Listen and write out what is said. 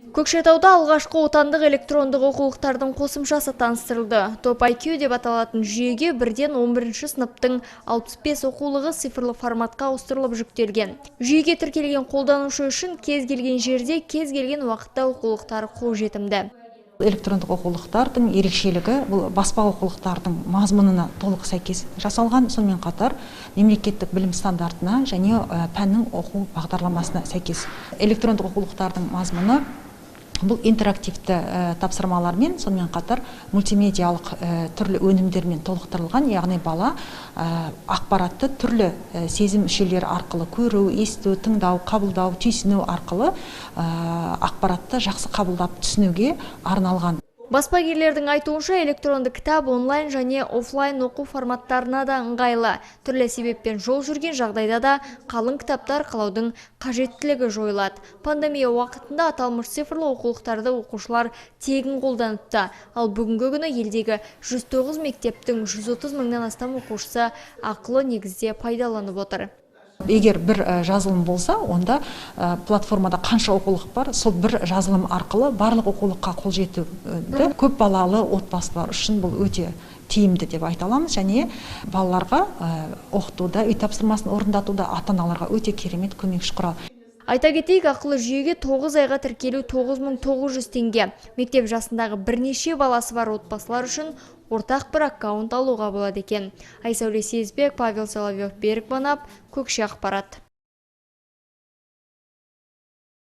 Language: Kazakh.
Көкшетауда алғашқы отандық электрондық оқулықтардың қосымшасы таныстырылды. Топ IQ деп аталатын жүйеге бірден 11 сыныптың 65 оқулығы цифрлы форматқа ауыстырылып жүктелген. Жүйеге тіркелген қолданушы үшін кез келген жерде, кез келген уақытта оқулықтар қолжетімді. Электрондық оқулықтардың ерекшелігі бұл баспа оқулықтардың мазмұнына толық сәйкес жасалған, сонымен қатар мемлекеттік білім стандартына және пәннің оқу бағдарламасына сәйкес. Электрондық оқулықтардың мазмұны бұл интерактивті тапсырмалармен, сонымен қатар мультимедиялық түрлі өнімдермен толықтырылған, яғни бала ақпаратты түрлі сезім мүшелері арқылы көру, есту, тыңдау, қабылдау, түйсіну арқылы ақпаратты жақсы қабылдап түсінуге арналған. Баспагерлердің айтуынша, электронды кітап онлайн және офлайн оқу форматтарына да ыңғайлы. Түрлі себеппен жол жүрген жағдайда да қалың кітаптар қалаудың қажеттілігі жойылады. Пандемия уақытында аталмыш цифрлы оқулықтарды оқушылар тегін қолданыпты. Ал бүгінгі күні елдегі 109 мектептің 130 мыңнан астам оқушысы ақылы негізде пайдаланып отыр. Егер бір жазылым болса, онда платформада қанша оқулық бар, сол бір жазылым арқылы барлық оқулыққа қол жетуді көп балалы отбасылар үшін бұл өте тиімді деп айта аламыз. Және балаларға оқытуда, үй тапсырмасын орындатуда ата-аналарға өте керемет көмекші құрал. Айта кетейік, ақылы жүйеге 9 айға тіркелу 9900 теңге. Мектеп жасындағы бірнеше баласы бар отбасылар үшін ортақ бір аккаунт алуға болады екен. Айсәуле Сезбек, Павел Соловьев, Берік Манап, Көкше ақпарат.